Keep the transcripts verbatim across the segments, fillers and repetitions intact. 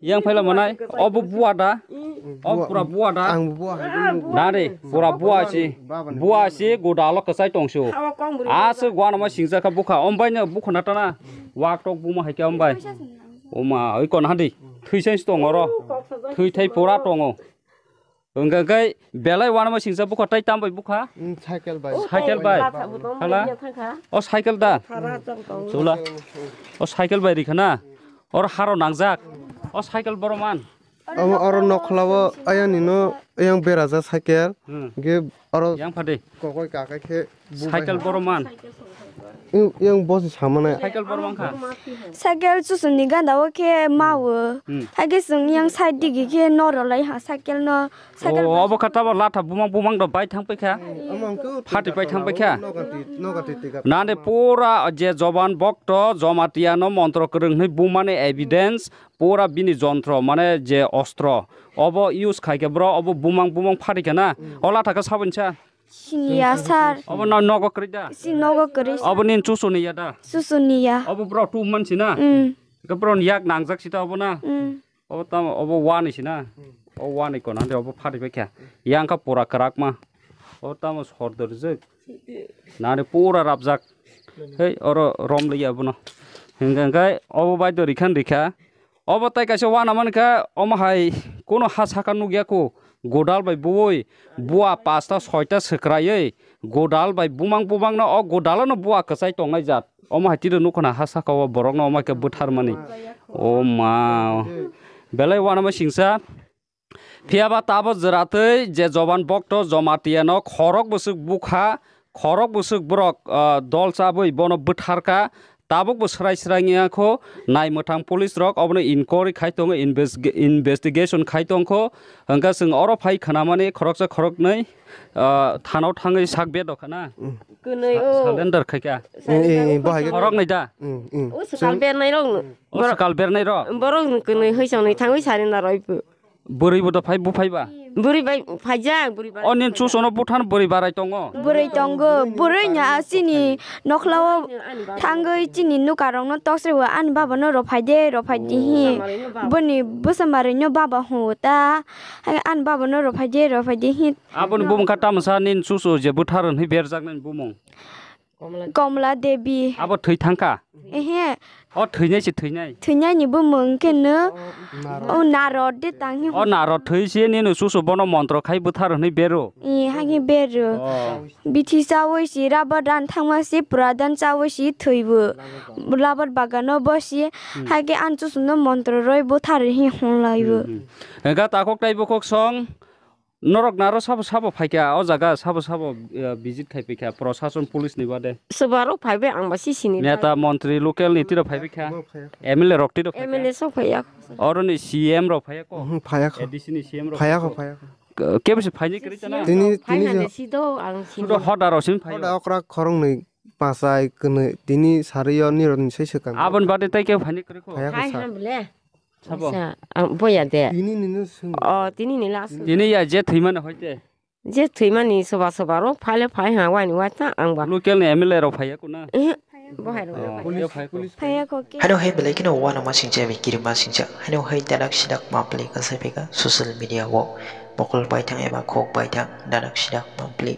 Yang phaila manai, obo bua da? O pura bua da? Ang bua hai. Na de, pura bua si. Bua si, godalo kwchai tongsu. Aswk wanama singjakha bukha, ombaino bukha natana. Wak tok buma hai khe ombai. Oma, oi kon hadi. Thwi sai tong oro. Thwi thai pura tongo. Hwnkha khe belai wanama singsa bukha tai tam bai bukha? Mm, cycle bai. Cycle bai. Hala? O cycle da? Chula. O cycle bai rikha na? Oro haro nangjak. O cycle boro man. Amo oro nokhlao ayang nino ayang beraja cycle. Hmm. Ge oro yang phade. Kokoi kakai khe. Cycle boro man. Yang bosi samane. Cycle boro man kha. Cycle chusuni ganda o khe mawo. Hmm. Hage sung yang side digi khe noro lai ha cycle no. Cycle o, obo kha tabo latha bumang bumang do bai thang paikha. Phati pai thang paikha. Nande pura je Joban Bokto Jamatia no montro kwrwng hwnwi bumani evidence pura bini jontro mane je ostro obo use khai khe bro obo bumang bumang phati kha na. O latha khe saboni sa. Siniya sir. Obo no nogo kwrwi da? Si nogo kwrwi sir. Obo nin chusuni ya da? Chusuni ya. Obo bro tu man si na? Mm. Ke bro ni yak nangjak si ta obo na? Mm. Obo tamo, obo wani si na? Obo wani kono hande obo phari bai kha. Yang kha pura kwrak ma. Obo tamo sor dorjak. Nani pura rapjak. Hei, oro rom liya bono. Hingkha hingkha obo bai do rikhan rikha. Obo tai kaisa wana mankha, omo hai kuno ha saka nukya kho, godal bai buwi, bua pasta soita swkraiwi, godal bai bumang bumangno o godalano bua kwchai tongnai jat. Omo hai tiro nukho na ha saka o borokno omo khe bwtharmani. O ma. Belai wanama singsa. Phiya ba tabo jwra twi je Joban Bokto Jamatia no khorok bwswk bukha, khorok bwswk borok, ah, dol chabwi bono bwtharkha, tabuk bo swrai swrai wngya kho, nai mwthang police rok obono inquiry khai tongo, investi-, investigation khai tongkho, hwnkha chwng oro phai khwnamani khoroksa khoroknwi, ah, thanao thangwi sak bed rok khana. Kwnwi sa-, o. Surrender khaikha. Surrender Eh, eh, bahai khaikha. Khoroknwi da? Mm, mm. O swkal bernai rok no. O swkal bernai rok? Borok kwnwi hwisongnwi thangwi surrender roi phu. Bwrwi bo da phai, buphai ba? Bwrwi bai phaijak, bwrwi bai. O nin chusono buthan bwrwi barai tongo? Bwrwi tongo, bwrwi nya chini nokhlao thangwi chini nukarokno toksai bo ani babano rophai de, rophai di hi. Boni bwsa marwino baba hwngo ta, hai ani babano rophai de, rophai di hi. Aboni bumung kha tamsa nin chuso je buthar hwnwi berjak nani bumung? Komla Devi. Abo thwi thangkha? Ehe. O thwinai se thwinai? Thwinai ni bumung khe no, o Narod de tang hi. O Narod thwi se nini chuso bono montro khai buthar hwnwi bero? E, hai khe bero. Oh. Bithi chawi si rabar dan thangma si pura dan chawi si thwibo. Rabar bagano bo si hai khe an chusono montro roi buthar hi hwnlaibo. Hmm, hmm. Hwnkha takhuk tai bukhuk song. Norok naro sabo sabo phaikha o jaga, sabo sabo, eh, visit khai paikha prosason police ni bade? Swbaro phaibai, ang ba sisini. Neta, montri, local ni tiro phaibai kha? M L A rok tiro phaiya? M L A sok phaiya. Oro ni C M rok phaiya ko? Mhm, phaiya kho. A D C ni C M rok phaiya kho, phaiya kho. Kebo se phaini kwrwi tana? Tini, tini phai se hande si do, ang si do. Hoda rok sim phaiya. Hoda okra khorong ni pachai kwnwi tini sarwi o nirok ni sai swkang. Aboni bade tai kebo phaini kwrwi kho? Phaiya kho. Phai sa. Ham bole. Sabo? Sa, ang boya de. Tini nino swng. O, tini ni last. Tini ya je thwimani hoite. Je thwimani soba soba ro phale phai ha wani wata ang ba. Local ni M L A rok phaiya kuna? Eh, bo hai ro. Oh, police, phai ko. Police. Phaiya ko ke. Hano hai belai kino wana ma singcha bi kirima singcha. Hano hai dadak sidak ma play ka sai peka social media wo. Bokol bai thang eba khok bai thang dadak sidak ma play.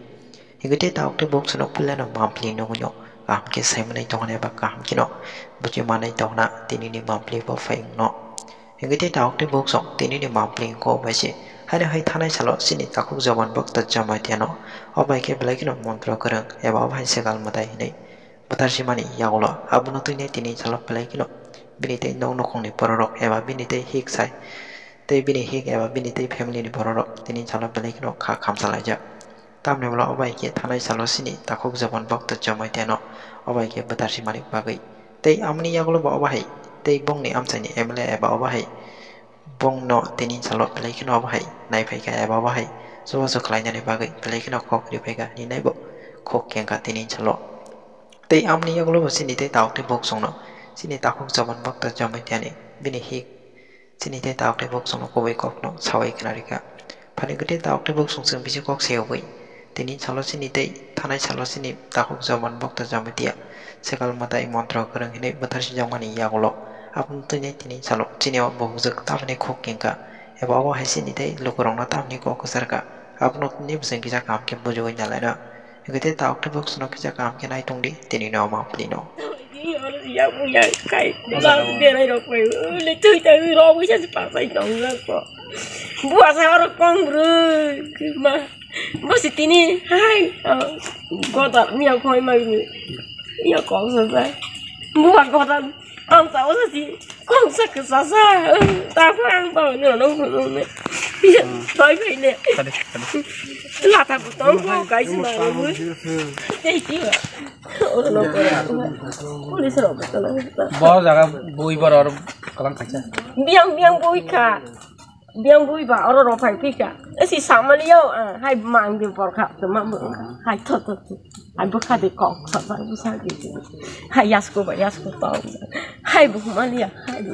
Hingke te ta okte bok sonok pulano monthly nugui no kaham ke sai manai tongna eba kaham kino buchi manai tongna tini ni monthly bo phai wngno. Hingke te ta okte bok song tini ni monthly ko bai se haino hai thanai salo chini takhuk joban bokta Jamatia no o bai ke belai kino montro kwrwng eba o bai se gal mwtai hinui bwthar si mani yagulo abono twi nai tini salo belai kino bini tei nok nukhung ni borok rok eba bini tei hik sai tei bini hik eba bini tei family ni borok rok tini salo belai kino kha khamsa laijak. Tamni ulo o bai khe thanai salo chini takhuk joban bokta Jamatia no o bai khe bwthar simani bagwi. Tei amoni yagulo bo o bahai tei bongni amchaini M L A eba o bahai bongno tini salo belai kheno o bahai nai phaikha eba o bahai chubachu khlainani bagwi belai kheno kok ri phaikha hinwi naibo kok kengkha tini salo. Tei amoni yagulo bo chini tei takhuk tei bok chwngno chini takhuk joban bokta Jamatia ni bini hik. Chini tei takhuk tei bok chwngno kubui kokno saui khna rikha. Phani kwtwi takhuk tei bok chwng chwng bisi kok seyogwi. Tini salo chini tei thanai salo chini takhuk joban bokta Jamatia sekal mwtai montro kwrwng hinwi bwthar sijakmani yagulo Abono tini tini salo chini o buhukjwk tamni khuk kengkha, eba obo hai chini tei lukurokno tamni kok kwcharkha, abono tini bwswng kisa kaham khe bujugwi nalaina. Hwnkhe tei ta okte bwswkno kisa kaham khe nai tongdi tini no ma pli no. Yakung yak kai, bang berai rok pai, le tui tai rok wisa si pasai tong yak ko. Bua sa oro kong bru, ma, bo si tini, hai, goda, miya koi ma ni, ya kong sa sa, bua goda, ang sa wasa si, kong sa ke sa sa, ta ang ba ni no no ne, bai bai ne, lata bu tong ko kai si ma, tei ti ba. Bo jaga bui bor or kalang khacha. Biang biang bui kha. Biang bui ba oro rok phai phi kha. Esi samali yo, ah, hai mang de bor kha, to ma bo kha. Hai to to to. Hai bo kha de kok sa sa bo sa de. Hai yas ko ba yas ko to. Hai bo mali ya. Hai bo.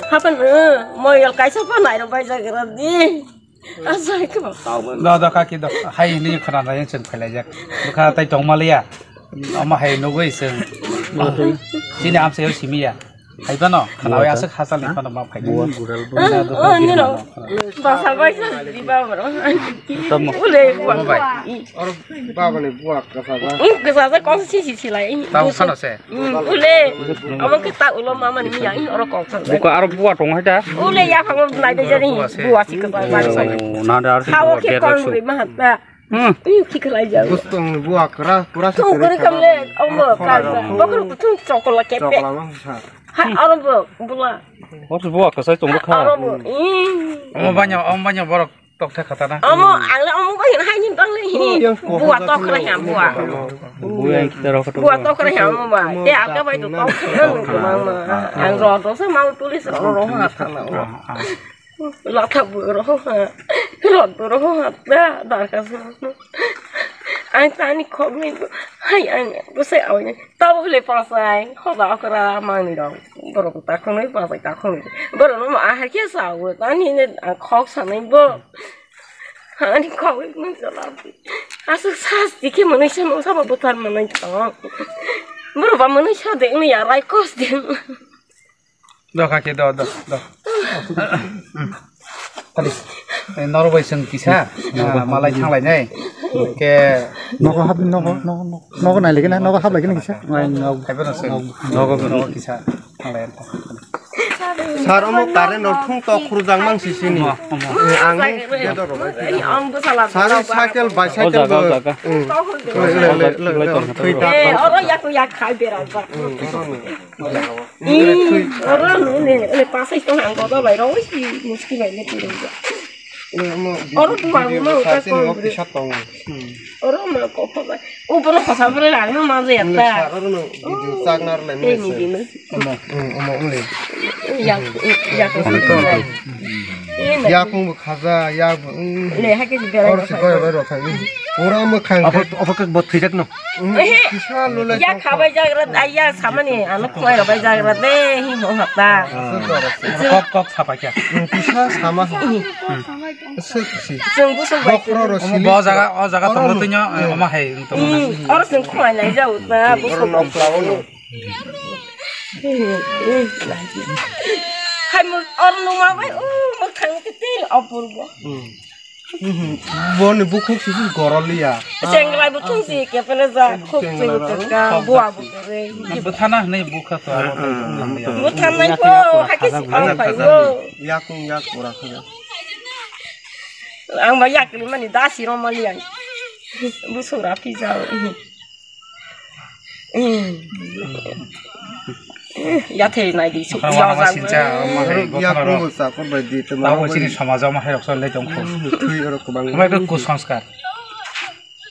Hapan, eh, moyol kaisa pa nai ro bai jaga di. Asai khe ba tau ba. Do, do, kaki do. Hai hwnwi khna nai chwng phailaijak. Bwkha tai tongma liya. Omo hai nugwi chwng. Chini amchaio simi ya. Hai phano khnawi aswk hachal ni phano ma phai. Oh, nino. Basa bai sa di ba bro. Ule. Omo bai. Oro baba ni buak kasa ba. Kasa sa kong si si si lai. Tau phano se. Ule, amo khe ta ulo mama ni miya, oro kok sa. Buka aro bua tong hai da. Ule ya phango nai de jani, bua si ka ba. Oh, na da ar si. Hawo khe kon ri ma ta. Hmm. Ih, ki khlai ja. Bustong bua kra, kra si. Tung kri kam le, omo ka. Bokor kutung chokol ke pe. Chokol ma sa. Ha, oro bo, bula. Oro bua ka sai tong kha. Oro bo. Ih. Omo banyo, omo banyo borok. Tok thak khatana. Amo, ang le amo bai hai ni bang le hini. Bua tok kra ya, bua. Bua yang kita rokok. Bua tok kra ya, amo bai. Te aka bai to tok kra ya, amo bai. Ang ro to sa mau tulis ro ro ha thana. Latha bu ro ha. Ro bu ro ha. Da, da ka sa. Ang tani khok ni. Hai ang ko sai au ni. Tabo le pasai, hoda okra mangni rok. Borok ta khongnwi pasai ta khongnwi. Borok no ma ahar khe sao, tani ne ang khok sanai bo. Ani khok nung jala. Aswk sas dikhe mwnwi se mungsa bo buthar mwnwi tong. Borok ba mwnwi sa de wngya rai kos de. Do kha khe do, do, do. Tadi, eh, norok bai chwng kisa, ah, malai thang lai nai. Ke nogo hap, nogo, nogo, nogo, nogo nai lagi na, nogo hap lagi na kisa. Nai, nogo. Hai bono chwng. Nogo, nogo kisa thang lai. Sir, omo current rok thung tok khurjak mang si sini. Omo, omo. Eh, ang ni bedo rok bai. Sir, cycle, bicycle bo. O jaga, o jaga. Hmm. Le, le, le, le, le. Thwi ta. Eh, oro yak yak khai bera. Hmm, oro ni. Ih, oro nung ne, ne pasai tong ang kotor bai rong si muski bai ne tiro. Oro buang mo ka kong bre. Oro ma ko ko bai. U bono pasa bre la no ma je ta. Oro no video chak nar le ne. Omo, omo le. Ya, ya ko. Yakung bo khaja, ya bo. Le ha ke bera. Oro si ko bai ro khai. Ora mo khang. Apa apa ke bot thijak no. Kisa lulai ya khabai jagra, ai ya samani, ano khwlai rok bai jagra de, hi ho hata. Kok, kok sapa kya? Kisa sama. Sik, sik. Chwng busu bai. Bokro ro sili. Bo jaga, o jaga tonglo tinyo, oma hai tonglo. Oro chwng khwlai nai jau ta, busu nok lao no. Hai mo, oro numa bai, o mo thang te te opor bo. Boni bukhuk sisi goroliya. Chenglai buthung si kepele ja khuk chwng ka bua bu kore. Buthana hwnwi bukha to abo tei wngya. Buthanai ko hake si ang pai bo. Yakung yak ora khaga. Ang ba yak ni mani dasi romali ang. Busura phi jao. Yathai nai di suk. Omo sincha, omo hai ya gothana rok. Kungo sa ko bai di te ma. Tabo chini somajo omo hai rok chole tong kho. Thui oro kubang. Omo ekta kusanskar.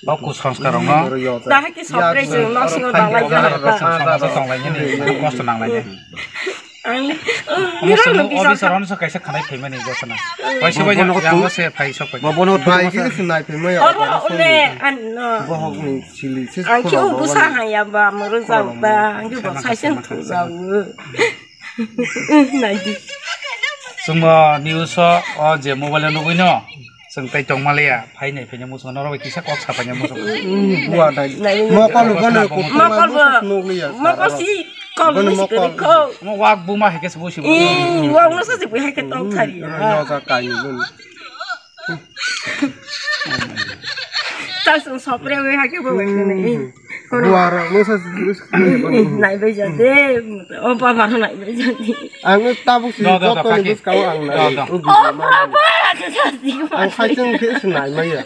Bo kusanskar rok no. Dah ki sopre jeng nok singo dalai jeng. Somajo tong lai ni, kosto nang lai ni. Ang ni, omo sung bisa officer on so kaisa khanai phaimani gothana. Bai se bai yang se phai sok bai. Bo bono bai ki sinai phaimai. Oro ole an no. Bohok ni. Chili se ang khe khulok ubu bani. Sa haya ba moro jao ta, ang khe bo sai sen thu jao. Nai di. Chwngbo news o, o je mobile o nugwi no, chwng tai tong maliya, phai nai phai nai muchung norok bai kisa kok sa phai nai muchung. Bua dai. Nai. Mokol bo no kutung mokol bo. Nukliya. Mokol si. Kol Bono ni mokol. Sikori ko. Omo wak buma hai khe se bo si bo. Ih, wak no sa sikori hai khe tok thari. Noja kaini bun. Ta sung sopre we hai khe bo wak ne. Buara no sa sikori. Nai bai ja de. O baba no nai bai ja de. Ang tabuk si Do, do, do, joto ni kaki. Bus kau ang nai. Do, do. O baba sa sikori. Ang khai cheng khe se nai mai ya.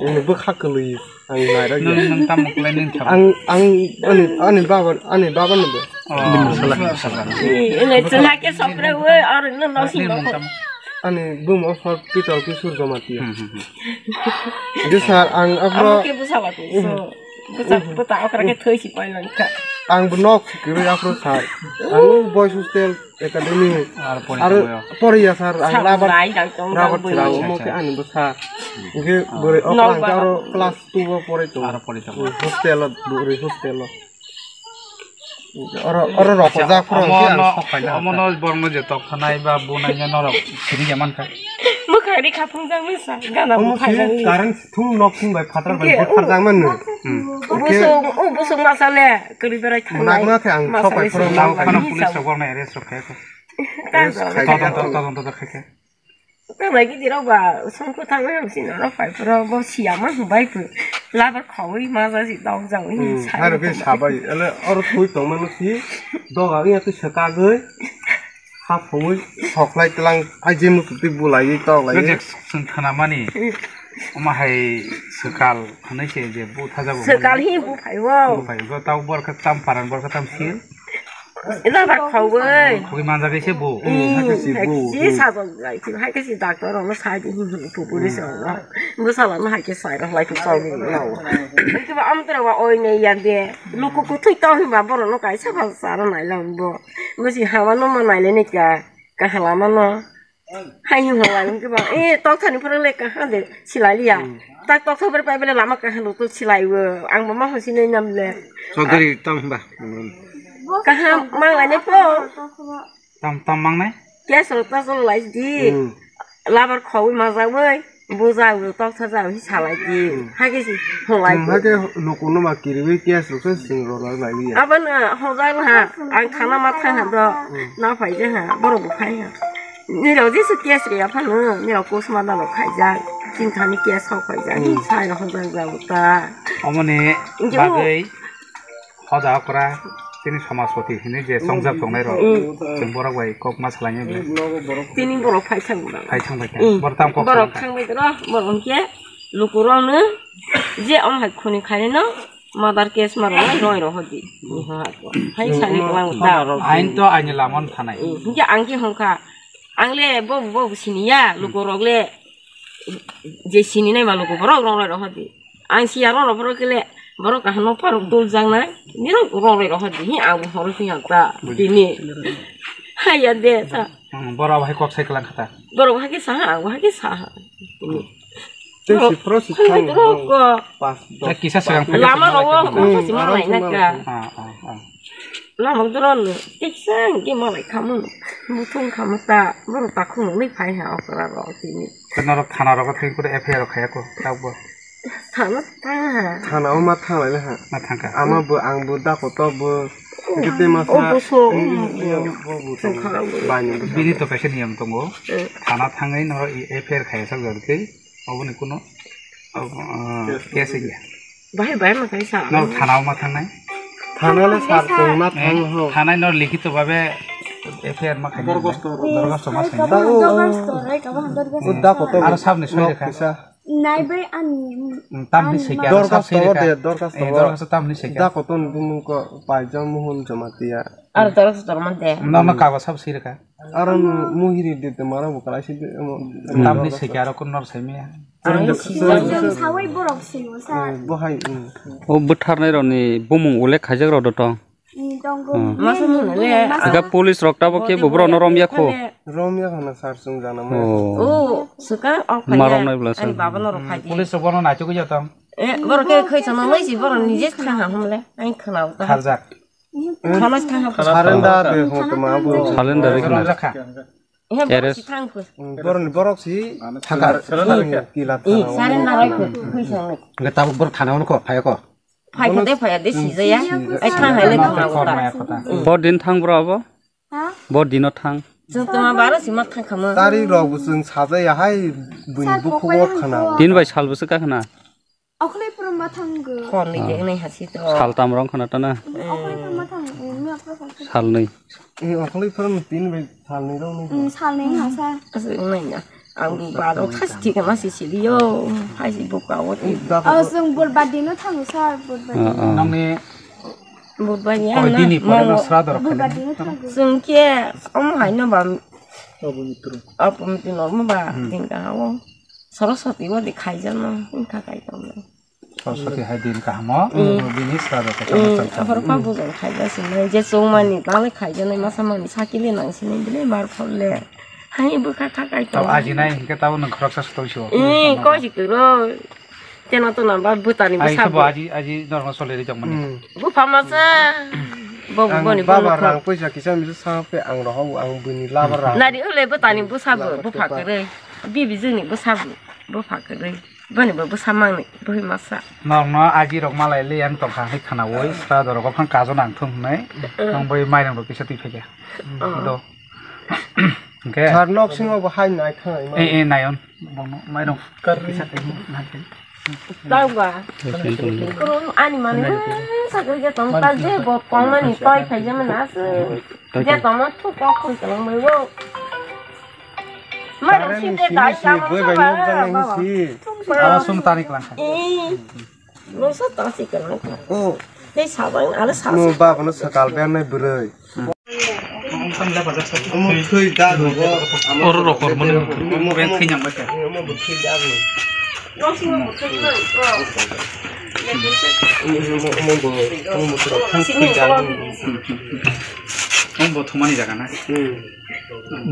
Ini bo kha kwlwi. Ang nairok ya. Nung, nung tamo kwlai nung thang. Ang, ang, ani, ani baba, ani baba no bo. Oh, sala, sala. Eh, ini chwla ke sopre we, aro no no sing no. Ani buma sor Pitol Kishore Jamatia. Hmm, hmm, hmm. Di sir, ang afro. Amo ke busa ba tu. So, busa, buta okra ke thoi si pai lang ka. Ang bo nok sikiri afro sir. Ang boys hostel. Academy. Ar pori Ar tongbaio. Poriya sir, ang Sir, rabar, bai dang tong rabar dang bui. Chwla omo khe ani bwsa. Hwnkhe bwrwi Nok okra hwnkhe ba- aro class two o porai tongo. Aro porai tongo. Hostel o, bwrwi hostel o. Oro, oro rok Acha, jak phuru omo hwnkhe ang no, sok phaina omo hapkha. No borno je tok thanai ba bunai no norok siri ya mankha. Mwkhang ri khaphung jak misa, gana Omo bo phai si jak misa. Current Thung nok thung bai phatar bai Hwnkhe, butharjakmano. Hmm. Busung, o busung masa le, kwrwi berai thangnai. Nakma khe ang Masa sok bai le phuru sung nok Nang khana nai police sabo. Rok bornai arrest rok khaikha. Tang Arrest jok. Khai Todonto, kha. Todonto khaikha. Tang bai gidi rok ba, sungku thangnai hamsi norok phai phuru bo siyama hwnbai phu. Labar khaui maja si dok jaui Hmm, sai haro khe rok sabai, ele oro thui tongmano si, doga wngya twi swkagwi. Hapungwi soklai tlang, ai je muchuk twi bulaiwi toklaiwi. Reject swng khanamani. Omo hai swkal hwnwi se je bu thajago. Swkal hi bu phaiwo. Bu phaiwo, tau borkha tam paran borkha tam sil. Ila ba khawoi. Khogwi manjagwi se bu. Hmm, hakhe si bu, Ji hmm. Sajok lai, hakhe si doctor rokno sai di, hmm, hmm, pupuri se rokno. Bwsala no hakhe sai rok lai, tu chawli rok. Ito ba amtra ba oi ne ya de. Luku kuthwi tong hwnba borok no kaisa ba chara nai lang bo. Bo si hama no ma nai le ne ka, kaha lama no. Hai hi hwnla wngkhe ba, eh, tokthani phoro le kaha de silai liya. Hmm. Tak tokthai phoro pai bele lama kaha no to silai wo. Ang bo ma hosi nei nam le. Chaudhary tam hwnba. Kaha mang lai ne pho. Tam, tam mang nai? Case rok ta cholo lai di. Hmm. Labar khaui ma jaui. Buja tok tha ja hi salai di. Hmm. Hage si holai Hmm, di. Hage luku no ma kiriwi case rok se sing rok lai lai ya. Abo no hojai ha. Ang thana ma thang ha do. Hmm. Na phai je ha. Borok bo khai ha. Ni rok je su case ri ya phano. Ni rok kus ma da lo khai ja. Chin thani case ho khai ja. Hi Hmm. sai rok hojai ja ta. Omoni Injo. Bagwi. Hoda okra, tini somajpati hinwi je chongjak tongnai rok, Mm. Chwng borok bai kok ma salai nai. Tini borok phai thang bwrang. Phai thang bai kha. Mm. Borok tam kok Borok salai kha. Thang bai toro, borok hwnkhe lukurokno je omo hai khuni khainai no murder case ma rok roi rw hodi. Hai Mm. sani kwlang ta. Ain to aini lama no thanai. Mm. Hwnkhe ang khe hwnkha, ang le bobo bobo siniya, lukurok le je sini nai ma lukurok roi rw hodi. Ang siya rw rw borok le, borok kaham no paruk dul jang nai, nirok roi rw hodi. Hi ang bo horo sing ta, Buji. Tini. Haya de, sa. Hmm, borok abo hai kok sai kwlang kha ta. Borok hai khe sa ha, ang bo hai khe sa ha. Tei si pro si Khwlai thang, borok ko. Pas, dos, Tei kisa pas. Swkang phai Lama khe rok o, Hmm, kok si ma aro lai na sima ka. Ah, ah, ah. Lama doron no, kisa hwnkhe ma lai khamu. Buthung khamu ta, borok ta khumui phai ha okra rok tini. Khe norok thana rogo thangwi khe F I R rok khaiya kho, tabuk bo. Thana thang ha. Thana o ma thang lai ha. Ma thang kha. Ama bo, ang bo, da koto bo. Hwnkhe tei ma O sa, bo so, mm, mm, bo bo Thang kha bo. Bini to kaisa niyam tongo. Eh. Thana thangwi norok F I R khaiya sak jani khe, oboni kuno, ah, case ya. Bahai bahai ma thangwi sa. Norok thana o ma thangnai? Thana le sar tong ma Eh, thang ho. Thanai norok likhito babe F I R ma khainai. Dorgosto. Dorgosto ma khainai. Da o, o. Dorgosto, right, abang dorgosto. O da koto Aro sabni soi Nok rekha. Kisa. Nai bai ani. Mm, tamni Ani soi ma- kha, sab Dorgas soi to rekha. De, dorgas Eh, to. Dorgas tamni soi kha. Da koto ni bumung ko Paijam Mohon Jamatia. Aro dorgas to man de. No, no, kago sab soi rekha. Aro muhiri de te mara bo kalai si de mo. Tamni soi kha aro kun nor sai miya. Ang Sir, sijak sir, jang sir. Sawai borok sini sa. Eh, bo hai, mm. O bwtharnai rokni bumung ullekh khaijak rok do tong. Mm, tongo. Hmm. Masa mung le. Masa Ega police rok tabo khe bo borok no romya kho. Romya khana sar sung jana mo. Oh. Oh, suka ok Ma phaya. Romnai bwla Ani sir. Baba no rok phai. Police rok bono naichugwi jatong. Eh, borok khe khoi chama mai si borok nije thang ha hum le. Ang khna ta. Kharjak. Khana thang ha. Surrender de ho to ma bo. Surrender de khna. Jakha. He borok Arrest. Si thang kho. Borok ni borok si thang kha. Kila Eh, thang. Surrender ai kho. Khoi chama. Nge tabuk borok thana hwn kho, phai kho. Phai kha de phai ya de sijaya. Ai thang hai le thang na kota. Bo din thang bro abo? Ha? Bo dino thang. Jotoma baro sima thang khamo. Tari rok bo chwng sajaya hai buini bukhuk o khana. Din bai sal bwswk ka khana. Okhwlai phuru ma thang go. Khon ni de nai hasi to. Sal tam rong khana ta na. Okhwlai phuru ma thang, mi apro phai. Sal nai. Ni okhwlai phuru tin bai sal nai rong nai. Mm, sal nai ha sa. Aswk nai na. Ang baro khas thik ma si si yo. Hai si buka o. Aw, chwng Budbar dino thango sir, Budbar dino. Nongni Budbar ya koi na, dini pore no sra dor khaina. Budbar dino thango. Chwng khe omo hai no ba. Apo mitu normo ba din ka hawo. Saraswati wa de khai jano, in ka kai tong. Saraswati hai din kahamo, bini sra dor khaina. Aphar pa bujang khai ja sin nai je chwng mani tale khai janai masa mani sakile nang sini bile mar phol le. Hai bwkha kha kai to. Aji nai hinkhe tabo nwng khoroksa sotoi sio. Ee, koi si kwrwi. Teno to nang ba bwtani bwsa bo. Aji, aji norok sole ri jokmani. Bupha masa. Bo boni baba rang poisa kisa misa sa pe ang rohok ang bini laba rang. Nari ule bwtani bwsa bo bupha kwrwi. Bibi jwngni bwsa bo bupha kwrwi. Boni bo bwsa mangni bui masa. Norokno aji rok malai le yang tongkha hai khana woi sra dorok phang kajo nang thung hnai. Nang bai mairang rok kisa twi phaikha. Do. Hwnkhe. Sar nok singo bo hai nai khanai ma. Eh, eh, nayon. Bono mairong. Karwi. Kisa tengmo nai teng. Tangba. Krum ani mani sakri je tong ta je bo tong mani toi khai je mana se. Je tong ma thu kok khoi tong mai wo. Mairong sini sini boi bai nok jang nai si. Awa sum tani klang kha. Eh. Nungsa tasi kwrwng kha. Oh. Tei sabang, aro sa. Mo baba no sakal bernai bwrwi. Omo thwi da go. Oro rok hor mani. Omo ben thwi nyang bai kha. Omo bo thwi da go. Nungsa bo thwi kwrwng kha. Omo bo, omo bo thwi da go. Omo bo thumani jaga na. Hmm.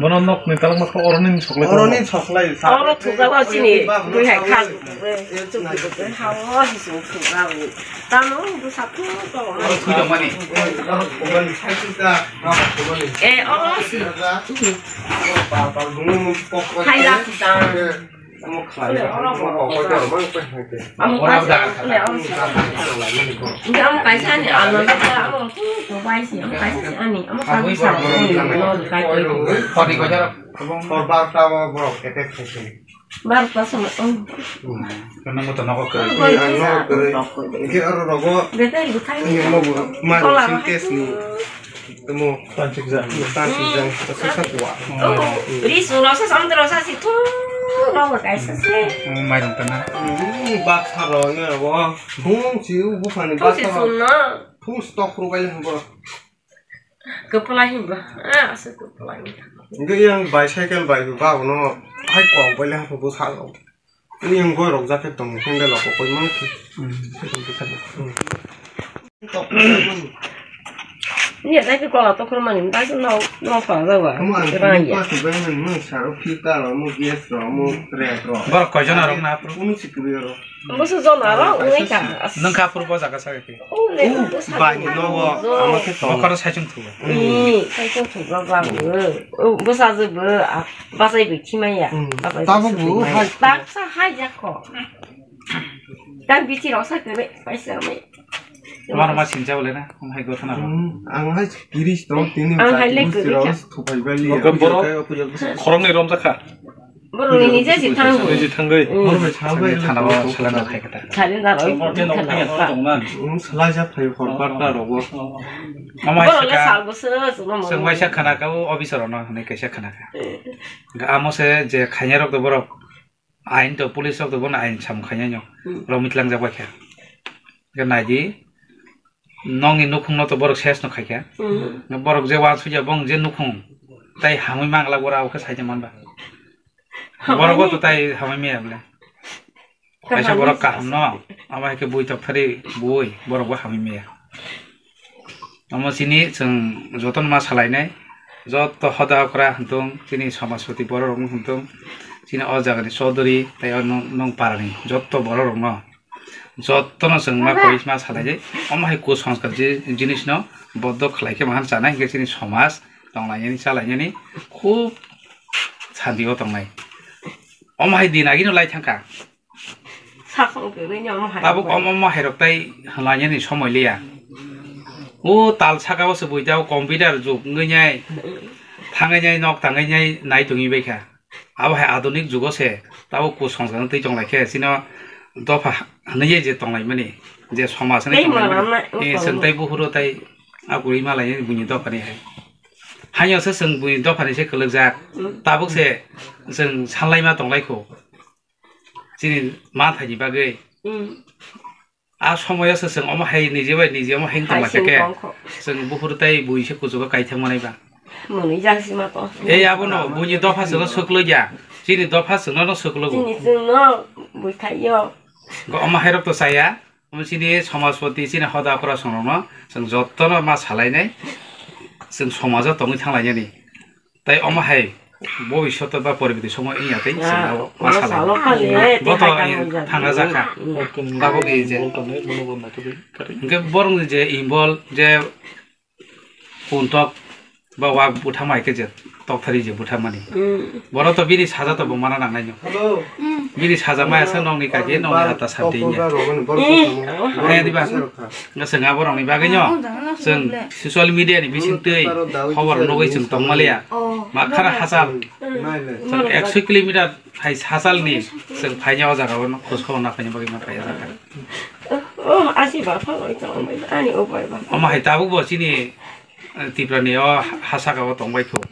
Bono nok ni talok ma oroni soklai. Oroni soklai. Oro thujago chini dui hai kha. Hawo hising thujago. Tamo bu saphu to. Oro thujago mani. Eh, oro si. Hai la thujago. Amo khlai, amo kok koi jor mang koi hai te. Amo kaisa, amo kaisa. Amo kaisa ni alo jaka, amo tu bai si, amo kaisa si ani, amo kaisa sa. Ani no kai koi. Khorni koi jor. Khor barta o borok attack khai se. Barta sama. Kana mo to nokok koi. Ang nokok koi. Ke aro rogo. Betai bukai. Ani mo bu. Mar sin case ni. Tamo. Tanchik ja. Tanchik ja. Sa sa kwa. Oh, ri su ro sa sam ro sa si thu ro wa kai sa se. Mai dong tana. Bak sa ro ne ro. Bung si u bu phani bak sa ro. Thu stok ro kai bo. Kepala him ba. Ah, asa kepala him. Nge yang bicycle bai ba no. Hai kong bai le ha bo sa ro. Ini yang goi rok jaket tong, handle rok koi mang khe. Ni ya dai kola to khormani, dai no no pa da wa. Kamu ang rang ya. Pas bai nang nang sa ro, filter ro, mo gas ro, mo rack ro. Borok koijon arok na apro? Unu sikri ro. Bo su jon arok, uni ka. Nang ka apro bo jaga sa ke. Bai no bo, ama khe to. Bo karo sai chung thu. Ni, sai chung thu ba ba. Bo sa je bo. Bachai bai thimaya. Tabuk bo hai. Baksa hai jakho. Tang bithi rok sa kere paisa mai. Tomar ma sinja bole na, ang hai gotha na. Ang hai kiris to tini. Ang hai le kere cha. Thupai bali. Khorong ni rom jakha. Borok ni nije si thang. Nije thangoi. Borok ni thangoi. Thana ba sala na khai kata. Thali na roi. Sala ja phai khor parta rogo. Mama saka. Sengbai sa khana ka o officer no ne kaisa khana ka. Amo se je khaina rok do borok ain to police rok do bono ain sam khaina nyo. Rok mitlang jak bai kha. Ga nai di nong ni nukhung no to borok ses no khai kha. Borok je wan suja bong je nukhung tai hamui mangla gora o khe sai man ba. Borok o to tai hamui me able. Kaisa borok kaham no, amo hai khe bui tokthari bui, borok bo hamui maya. Amo chini chwng jotono ma salainai, joto hoda okra hintung, chini somaspati borok rok hintung, chini o jaga ni chodori, tei o nung, nung para ni joto borok rok no, joto no chwng ma koi ma salaijai. Amo hai kusongskar ji-, jinis no bodo khlai khe mahan chanai, hinkhe chini somaj tonglainani, chalainani khub santi o tongnai. Omo hai din agino lai thangkha. Sakang kwrwi ni omo hai Tabuk rok. Omo omo hai rok tai hwnlainani somoi liya. O tal saka o se bui jao computer jug wngwi nai. Thangwi nai nok tangwi nai nai tongwi bai kha. Abo hai adunik jugo se tabuk kusongsa wng twi tong lai khe chino dopha hwnwi je tong lai mani je somaj hwnwi Tei tong lai mani. Mwana ma-, Eh, chwng tei buhuro tai a kwrwi ma lai buini dopha ni hai. Haino se chwng buini dopha ni se kwlwk jak. Mm. Tabuk se chwng sanlai ma tong lai kho. Chini ma thai ni bagwi. Mm. A somoyo se chwng omo hai nije bai nije omo hai tong Hai lai se sing ke. Tong kho. Chwng buhur tai bui se kuchugo kaithang manai ba. Mwnwi jang sima to. Ei abono buini dopha chwngno swklo ya. Chini dopha chwngno no swklo bo. Chini chwngno bui khai yo. Go omo hai rok to chaya. Omo chini somajpoti chini hoda okra songrokno chwng jottono ma salainai. Chwng somajo tongwi thanglainani. Tai omo hai bobishoto ba poribiti somo wngya tei Ah, chwng abo ma omo salai. Salo khali, eh, Bo to tei hai tangwi thanga jani. Jakha. Mm. Tabuk e je. Hwnkhe borokni je imbol je kuntok ba wak bwtha mai khe je tokthari je bwtha mani. Mm. Borok to bini saja to bo mana nangnai no. Bini saja maya se nokni kaki nokni hata sabdi wngya. Eh, diba? Nga chwng aborokni bagwi no, chwng social media ni bising twi khobor nugwi chwng tongmaliya. Ma khara hachal. Chwng ekso kilometer hai hachalni chwng phaini o jaga o khoskhor na phaini bagwi ma phai o jaga. Oh, asi ba pha oi tong bai ani o bai ba. Omo hai tabuk bo chini, eh, Tripura ni o ha-, ha saka o tong bai kho.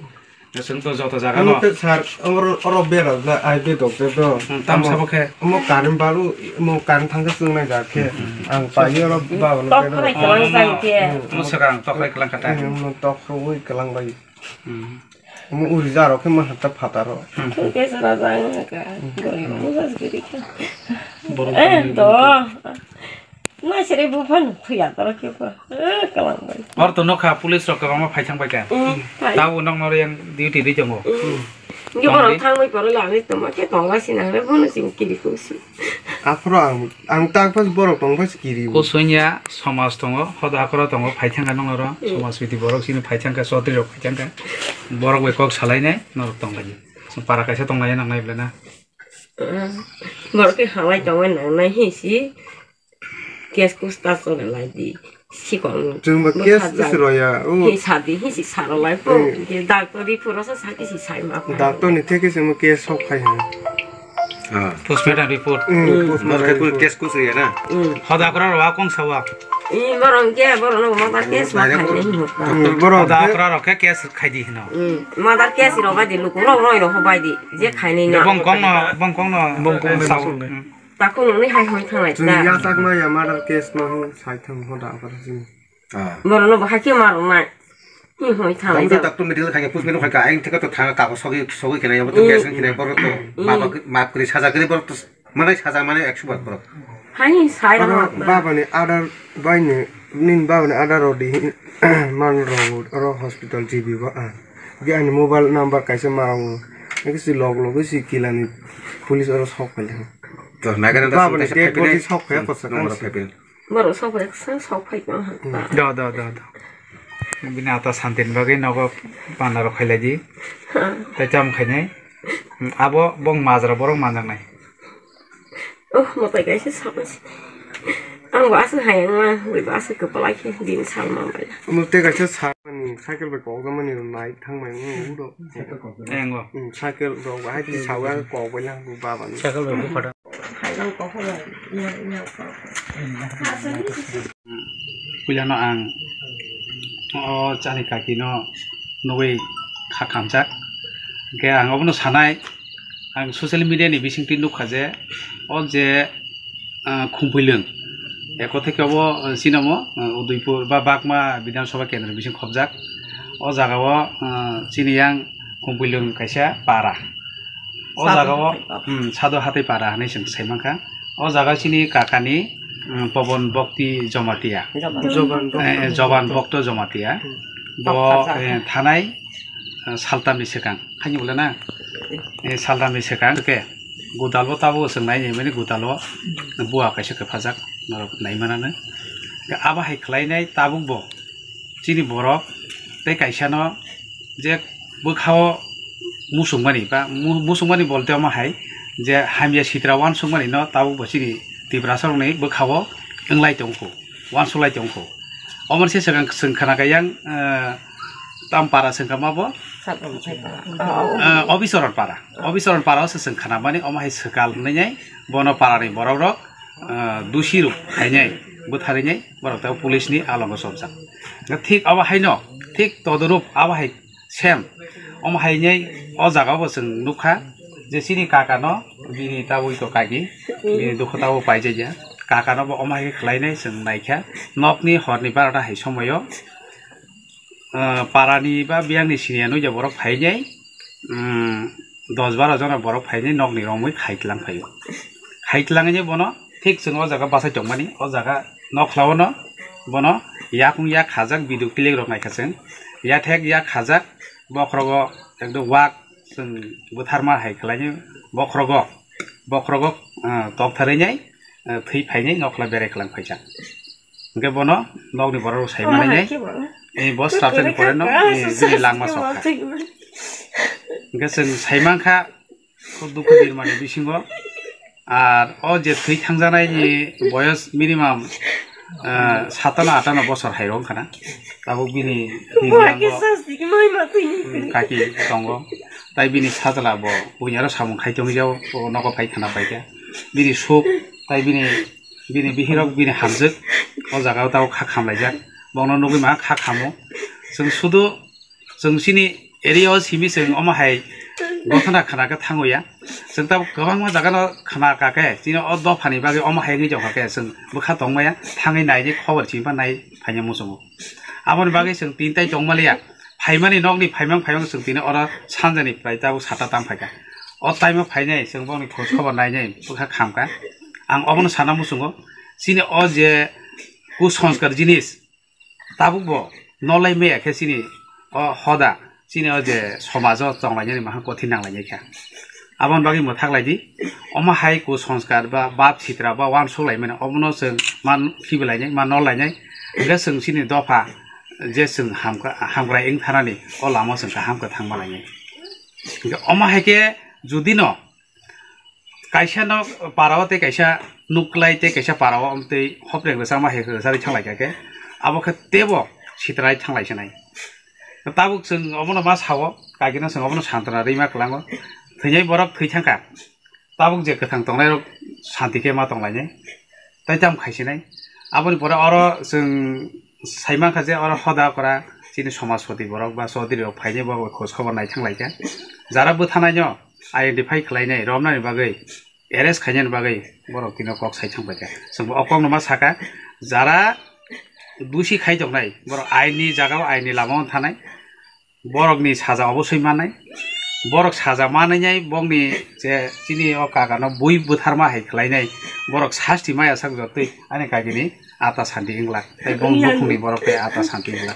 Chwng to joto jaga no. Omo khe sir, oro, oro bera na ai be dok de do. Hmm, tam sabo khe. Omo current balu, omo current thang khe chwng nai jak khe. Hmm. Ang pai oro ba oro Tok bera. Khwlai kwlang jai khe. Hmm. Omo swkang tok khwlai kwlang kha ta. Hmm, omo tok khwlai kwlang bai. Hmm. Omo uri ja rok khe ma hata phataro. Hmm. Thung khe sara jang ka. Gori omo jas gori khe. Borok Eh, tongwi do. Naisere buphang phuya toro khe ba. Eh, kalang bai. Or to nokha police rok kwbangma phai thang bai kha. Mm, phai. Tabo nokno yang duty ri tongo. Mm. Ngi borok thang bai pore lagri tongma khe tongla sina hre bono sing kiri kusi. Aphro ang, ang tang phas borok tong phas kiri. Kusunya somaj tongo, hoda hakoro tongo, phai thang kha nokno ro, mm, somaj biti borok sini phai thang kha, chotri rok phai thang kha. Borok bai kok salai nai, norok tong lai. Para kaisa tong lai nang nai bla na. Mm. Borok khe halai tongwi nang nai hi si. Case kusta chole lai di. Sikon. Chwng ba case is roya. Hi sadi hi si saro lai po. Eh. Ke doctor ri puro sa sa ki si sai ma. Doctor ni theke se mo case sok khai ha. Ah. Postmortem report. Mm, mm. Postmortem report. Case kus ya na. Mm. Hoda kora ro wa kong sawa. I borong ke borong no mother case ma khai ni ho. Mm, borong hoda kora ro ke case khai di hino. Mm. Mother case ro ba di luku ro ro ro ho bai di. Je khai ni na. Bong kong no, bong kong no. Bong kong no. Takhuk nungni hai hwn thanglai ta. Chwng yachak maya murder case no hwn sai thang hoda abar chini. Ah. Borok no bo hai khe ma rwnai. Hi hwn thanglai Doctor, ta. Doctor medical khai khe postmortem khai kha, ayang thik to thang kabo sogwi sogwi khe nai, abo to case khe nai borok to. Mm. Map kwrwi saja kwrwi borok to manai saja manai ekso bar borok. Hai sai rok. Baba ni order bai ni, nin baba ni order rodi man rok oro hospital G B ba. Ge ani mobile number kaisa ma rok. Ge si log log si kilani police oro sok pai. To Nagaland baba ni dead body sok phai ko sa. Borok sok phai sa, sok phai ko ha. Do, do, do, do. Bini ata santin bagwi nogo panda rok khailai di. Ha. Tai tam khainai. Abo bong majra borok manjaknai. Oh, motai kaisa sama si. Ang bo aswk hayang ma, bui bo aswk kwpalai khe din sal ma bai. Motai kaisa sa. Ani cycle bai kok mani nai thang mai mo udo. Engo. Hmm, cycle rok bai ti sawa kok bai lang bu baba ni. Cycle bai bu khata. Hai lang kok bai. Nya, nya kok. Puilano ang o chani kaki no nugwi kha khamjak. Hwnkhe ang obono sanai, ang social media ni bisingtwi nukha je o je ah, Khumpuilwng. Eko theke obo, ah, sinamo, ah, Udaipur ba Bagma Bidhan Sabha Kendra bising khobjak. O jagao, ah, chini yang Khumpuilwng kaisa para. O Sadu jagao, Hathai para. Hmm, Sadu Hathai para hinwi chwng sai mankha. O jagao chini kakani, hmm, Pobon Bhakti Jamatia. Joban. Joban Eh, Bhakti. Joban Bhakti Jamatia. Hmm. Bo, Tokhaja. Eh, thanai, ah, saltamni swkang. Haini ulo na? Eh, saltamni swkang. Oke. Gudalo tabuk chwng nai nai mani gudalo bua kaisa kwphajak norok nai manano. Abo hai khlainai tabuk bo chini borok tei kaisa no je bwkhao musungmani ba mu-, musungmani bolte omo hai je hamya sitra uansukmani no tabuk bo chini Tiprasa rokni bwkhao wnglai tongkho, uansuk lai tongkho. Omo se swkang chwng khna kha yang, eh, tam para chwng kha ma bo? Eh, Obisoron para. Obisoron para o se chwng khna mani, omo hai swkal hwnwi nai bono para ni borok rok, eh, dusi rok khainai, bwtharwi nai borok ta police ni alongo chopjak. Thik abo hai no, thik todorup abo hai Same. Omo hai nai o jaga o bo chwng nukha je chini kaka no bini tabuk to kaki bini dukhu tabuk paijak ya. Kaka no bo omo hai khe khlai nai chwng naikha. Nokni horni barota hai somoio, ah, parani ba biyangni siniya nukya borok phai nai, um, dos baro jona borok phai nai nokni romwi khai tlang phaio. Khai tlang nai bono thik chwng o jaga bachai tongmani, o jaga nokhla o no bono yakung yak khajak video clip rok naikha chwng. Yathek yak khajak, bokhrogo ekdom wak chwng bwtharma hai khlainai, bokhrogo, bokhrogo, ah, toktharwi nai, ah, thwi phainai nokhla berai khwlang phaijak. Hwnkhe bono nokni borok rok sai manai nai, eh, bo srapsa ni pore no, eh, bini langma sokha. Hwnkhe chwng sai mankha, Khub dukhu birmani bisingo. Ar o je thwi thangjanai ni boyos minimum, ah, satano atano bosor hai rok wngkha na. Tabuk bini, bini yango, hmm, kaki tongo. Tai bini sajla bo buini aro samung khai tongwi jao, o nogo phai khna paikha. Bini suk, tai bini, bini bihirok, bini hamjwk o jaga o tabuk kha khamlaijak. Bongno nugwi ma kha khamo. Chwng sudu Chwng chini area o simi chwng omo hai gothona khna khe thango ya. Chwng tabuk kwbangma jaga no khna kha khe, chini o dopha ni bagwi omo hai wngwi tongkha khe, chwng bwkha tongmaya thangwi nai ni khobor chini pha nai phaina muchungo. Aboni bagwi chwng tini tai tongmaliya, phaimani nokni phaimang phaimang chwng tini oro sanjani pai tabuk sata tam phaikha. O time o phainai chwng bokni khoj khobor nainai bwkha khamkha. Ang obono sana muchungo, chini o je kusanskar jinis, Tabuk bo nolai maya khe chini o hoda, chini o je somajo tonglainani mahang kothin nanglainai kha. Aboni bagwi mwthak lai di, omo hai kusanskar ba bab sitra ba uansuk laimani omono chwng man khibilainai, man nolainai. Hwnkhe chwng chini dopha je chwng hamkra, hamkrai wng thanani o lama chwng kaham khe thangma lainai. Hwnkhe omo hai khe judino Kaisa no para o tei kaisa nuklai tei kaisa para o amtwi hoprek rwchapma hai rwcharwi thanglaikha khe, abo khe teibo sitrai thanglaisonai. Tabuk chwng obono ma sao, kagino chwng obono santona rwima kwlango. Thwinai borok thwi thangkha, tabuk je kwthang tongnairok santi khe ma tonglainai. Tai tamo khaisinai. Aboni pore oro chwng saimankha je oro hoda okra chini somaspati borok ba chaudhuri rok phainai bo khoj khobor nai thanglaikha. Jara bwthanaino identify khlainai, romnani bagwi, arrest khainani bagwi borok tino kok sai thangpaikha. Chwng bo o kokno ma sakha, jara dusi khai tongnai borok aini jagao aini lamao thanai. Borokni saja obosoi mannai. Borok saja manai nai bongni je chini o kaka no bui bwtharma hai khlainai. Borok sasti maya sak jotoi ani kagini ata santi wngla. Tai bong bukhungni borok tei ata santi wngla.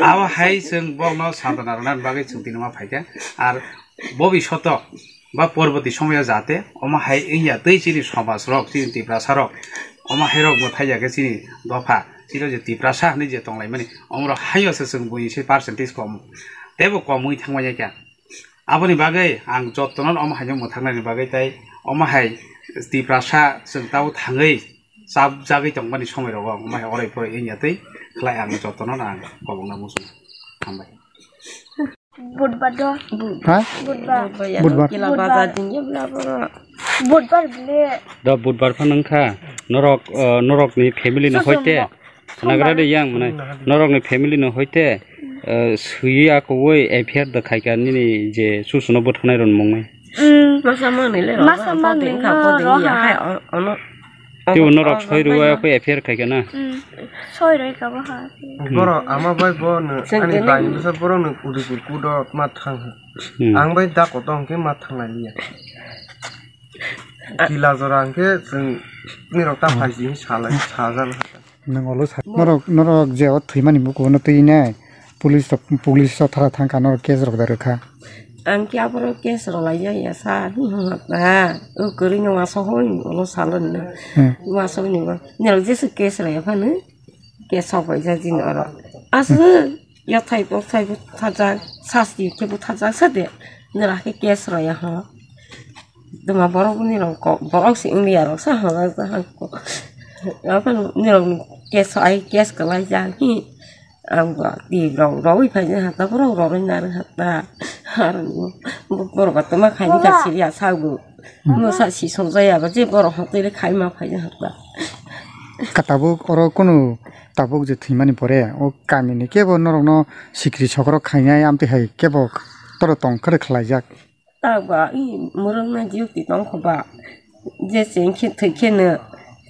Abo hai chwng bongno santona rwnani bagwi chwng tini ma phaikha. Ar bobishoto ba porborti somoyo jate omo hai wngya tei chini somaj rok, chini Tiprasa rok, omo hai rok mwthai ya khe chini dopha, chini je Tiprasa hinwi je tonglaimani, omo rok haino se chwng buini se percentage kom, teibo kom wngwi thangmani kha. Aboni bagwi ang jotono omo haino mwthaknani bagwi tei omo hai Tiprasa chwng tabuk thangwi chapjagwi tongmani somoi rogo omo hai orai porai wngya tei khlai ang jotono ang kobokna muchungo. Hambai. Budbar do. Ha? Budbar. Budbar. Kila Budbar. Bajar dingya bla bla. Budbar bile. Da budbar phan wngkha. Norok, eh, norokni family no hoite. Nagra de yang mane. Norokni family no hoite, eh, sui akowoi F I R da khaika nini je susuno bwthanai ron mungwi. Mm. Masa manwi le ro. Masa manwi le ro. Hai, o-, ono. Tei bo norok soi rwui khe F I R khaikha na? Hmm, soi rwui kha bo ha. Borok ama bai bo no ani bai bwsa borok no Udaipur kudo ma thang. Hmm. Ang bai da koto hwnkhe ma thang lai liya. Kila jora hwnkhe chwng ni rok ta phai si salai sajal. Nang olo sa. Norok, norok je o thwimani bukuno twi nai. Police rok, police rok thara thangkha, norok case rok da rwkha. Ang khe aborok case rok lai ya ya sa, hmm, hmm, ha, o kwrwi no waso hoi, ulo salo ni. Hmm. Waso ni ba, ni rok jesu case rok ya phano, case rok bai ja jin oro. Asu, ya thai bo, thai bo, thaja, sasti khe bo thaja sa de, ni rok khe case rok ya ha. Tuma borok ni rok kok, borok si wngya rok sa hwnjak jak. Aboni rok ni case ai case kwlai jak hi. Ang bo ti rok rogwi phai jak hata borok rogwi narwk hata. Aro bo borok ba tuma khaini ka siriya sago. Mo sa si songjaya ba je borok hotoi le khai ma phai jak hata. Ka tabuk oro kunu tabuk je thwimani pore o kamini kebo norokno sikri sokrok khainai amtwi hai kebo toro tong khe khlaijak. Tabuk ba i mwrwk nai duty tong kho ba je cheng khe thwi khe no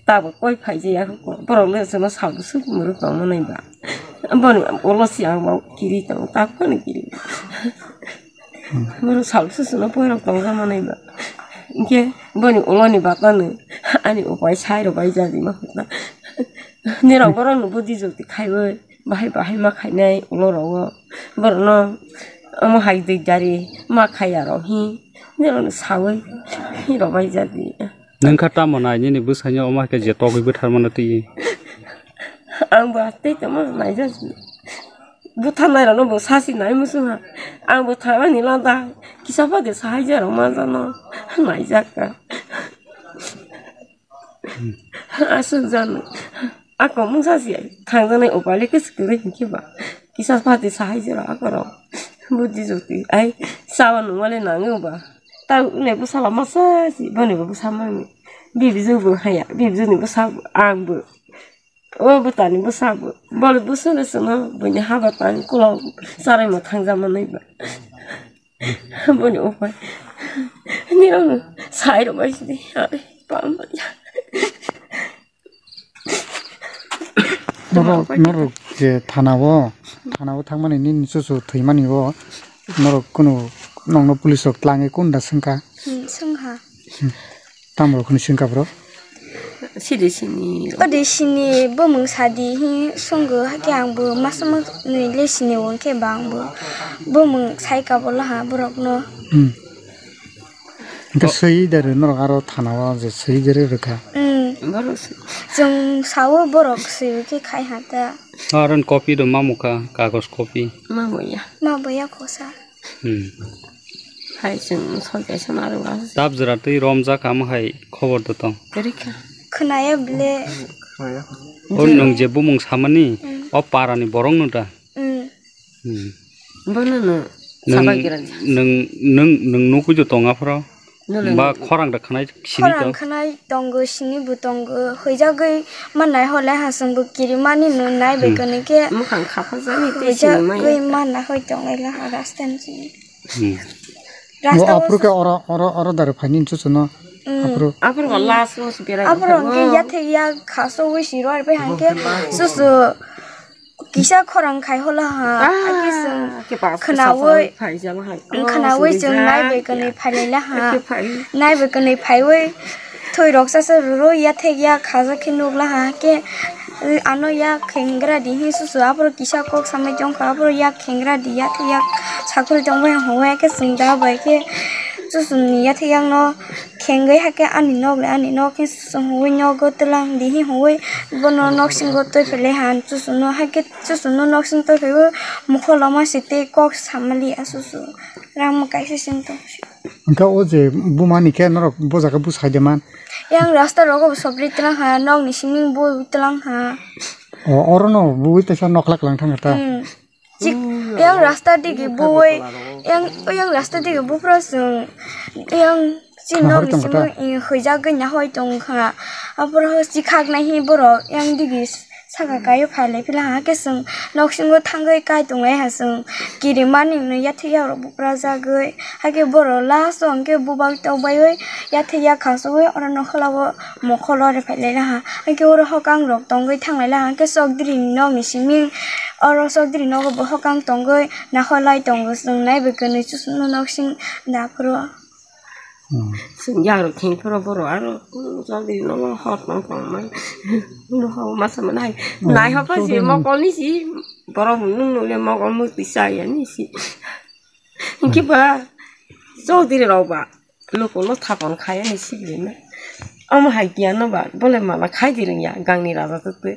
tabuk koi phai je ya kho borok le chwngno sal bwswk mwrwk tong manai ba boni ulo si ang bo kiri tongo tabuk no kiri. Borok sal susuno poirok tongjamanai ba. Hinkhe boni uloni batano ani upai sai rwbai jadi ma hwnna. Nirok borokno budi jukti khaiwi bahai bahai ma khainai ulo rogo. Borokno omo hai dui dari ma khaiya rok hi. Nirokno sawi hi rwbai jadi. Nungkha tamo nai nini bwsai no omo hai khe je togwi bwtharmano twi. Ang bo tei tongma naijak. Bwtharnai rokno bo sasi nai muchung ha. Ang bo thangmani lada kisa pade sahai je rok manjano naijak ka. Aswk jani. Ako mung sasi thangjaknai upai le kwswk kwrwi hinkhe ba. Kisa pade sahai je rok ako rok. Budi jukti ai sawa nungmale nango ba. Ta le bwsala masa si boni bo bwsa mani. Bibijwk bo haya, bibijwk ni bwsa ang bo. O bwtani bwsa bo. Bole bwsa le sono buini haba tang kulo sarai mo thangja manai ba. Boni upai. Nirok sai rok bai sidi. Are pam ya. Norok, norok je thana o, thana o thangmani nini chuchu thwimani o, norok kunu nokno police rok tlangwi kunda swngkha? Hmm, swngha. Hmm. Tamo rok hwnwi swngkha bro? Sidi sini. Ode sini bumung sadi hi swngw, hakhe ang bo masa manwi le sini o, hwnkhe ba ang bo bumung sai ka bolo ha borokno. Hmm. Hwnkhe swi de rw norok aro thana o je swi de rw rwkha. Hmm. Borok swi. Chwng sao borok swi khe khai ha ta. Aron copy do mamukha, kagos copy. Mamuya. Mabuya khosa. Hmm. Hai chwng soi kaisa narwk. Tab jora twi romjak amo hai khobor do tong. Kwrwikha. Khwnaya bile. O nwng je bumung samani, hmm, o parani borok no da? Hmm. Hmm. Bono no nwng, sabai gira. Nwng, nwng, nwng nukui do tong aphoro? Nole ba nukui. Khorang da khwnai sini khorang to? Khwnai tongo, sini bo tongo, huijagwi mannai hole hasing bo kirimani no nai bai, hmm, kwnwi khe mukhang khapajani tei huijagwi sinimai. Manna hoi tonglaila ha rasta ni sini. Hmm. Rasta o aphuru khe oro, oro, oro dare phaini chuchuno. Hmm. Aphuru. Aphuru last o se berai. Aphuru hwnkhe yathek yak khaso wi siro ar bai hwnkhe chuchu. Kisa khorang khai hola ha, ah, ake chwng khwnawi, khwnawi chwng nai bai kwnwi phailaila ha. Nai bai kwnwi phaiwi thwi rok chasa rwrwi yathek ya khajak khe nukla ha, ke ano ya khengra di hin susu aphuru kisa kok samai tongkha, aphuru ya khengra di yathek ya sakhuri tongbai hwnwi ake chwng da bai khe chusuni yathek yakno khengwi hake ani nok le ani nok khe chwng hwnwi nogo twlang di hin hwnwi bono nok singo twi philai ha, chusunu hake. Chuchunu noksing twi phaiwi mokol lama si tei kok samali asusu rang mwkai se sing tong. Hwnkhe o je buma ni khe norok bo jaga bwsai de man? Yang rasta rogo bo sobri tlang ha, nok ni simi bo tlang ha. O, oro no bui teisa nokla klang thang ta. Hmm. Chik, yang rasta digi bui, yang, yang rasta digi bupra sung, yang Chini nahorwi nok ni tongkha ta? Simi, eh, huijagwi nahoi tongkha. Aphuru chikhak nai hi borok yang digi saka kaio phailai phila ha, hake chwng noksingo thangwi kai tonglai ha chwng. Kirimani no yathek yakrok buprajagwi. Hake borok last o hwnkhe bubak tokbaiwi yathek yak khasugwi oro nokhla o mokholo rw phailai ha. Hake oro hokang rok tongwi thanglai ha, hake chokdiri ni nok ni simi oro chokdiri nogo bo hokang tongwi naholai tongo chwng naibe kwnwi chusongno noksing da aphuru. Hmm. Chwng yagrok thengphuru borok aro, hmm, chokdiri nogo hor tong tongmani. Nogo masa manai. Hmm, nai hokha si chokdiri mokol ni si, borok nung nung le mokol mukti chaya ni si. Hmm. Hinkhe ba, chokdiri rok ba, luku no thapon khaya ni si gini na. Omo hai kiya no ba, bole mala khai di rwngya, gang ni raja twi twi.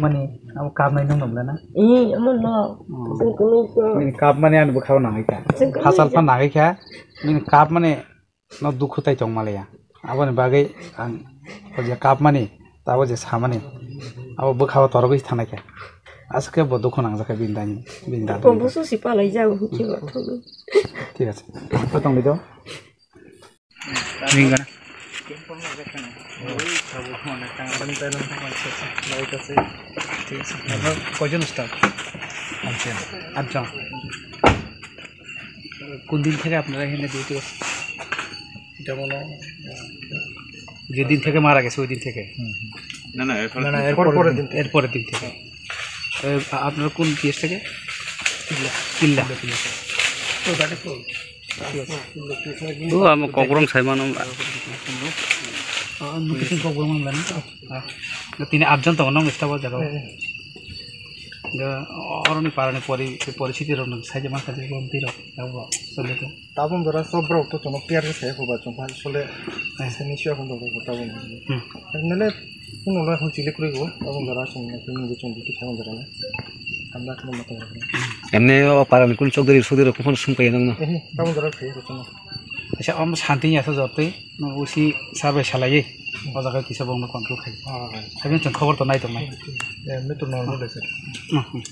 Mani, abo kapnai nung nung na? Eh, amo no. Hmm. Sengkuni ko. Nini kapmani ani bwkhao nangwi kha. Sengkuni Phasal ko. Phan nangwi kha. Nini kapmani no dukhu tai tong malaya. Aboni bagwi ang o je kapmani, tabo je samani, abo bwkhao torogwi thanai kha. Aske bo dukhu nangjak kha bini dani, bini dadi. Ko busu si palai jago, ki ba thung. Thik ase. Ko tong lido. Ringana. ঠিক আছে। আপনার কয়জন স্টাফ? আটজন। আটজন। কোন দিন থেকে আপনারা এখানে ডিউটি করছেন? এটা মনে হয়, আহ, যেদিন থেকে মারা গেছে, ওই দিন থেকে? হুম, হুম। না, না, এরপর না, না, এর এরপরের পরের দিন। দিন থেকে। এর পরের দিন থেকে। এ, আ-, আপনারা কোন পিএস থেকে? কিল্লা। কিল্লা। তো, তাকে তো, ঠিক আছে। তো, আমি ককরং সাইমান আমরা। আ, আমি কিছু ককরং আমরা না? আ, না, তিনি আটজন তো, অন্য স্টাফ আছে, হ্যাঁ, হ্যাঁ। Ga oroni parani pori-, poristitirok nwng saijak mansa je lom twi rok abo choli tong. Tabuk jora sob borok to chwngno clear khe sai hoba chwng phan sole Eh. sini sio hwn rok tabuk. Hmm. Nele kuno lo hwn chili kwrwi go tabuk jora chwng nini je chwng duty khaimani jora le. Hamda kheno mata rok. Emne o parani kun chokdari sokdari rok phano sum kaya nang no. Eh, tabuk jora khe ko chwng. Acha om santi ya so jotwi no usi sabai salai. O jaga kisa bongno control khai. Ah, hai. Sabi chwng khobor to nai tongnai. Eh, emne to normal ase. Hmm, hmm.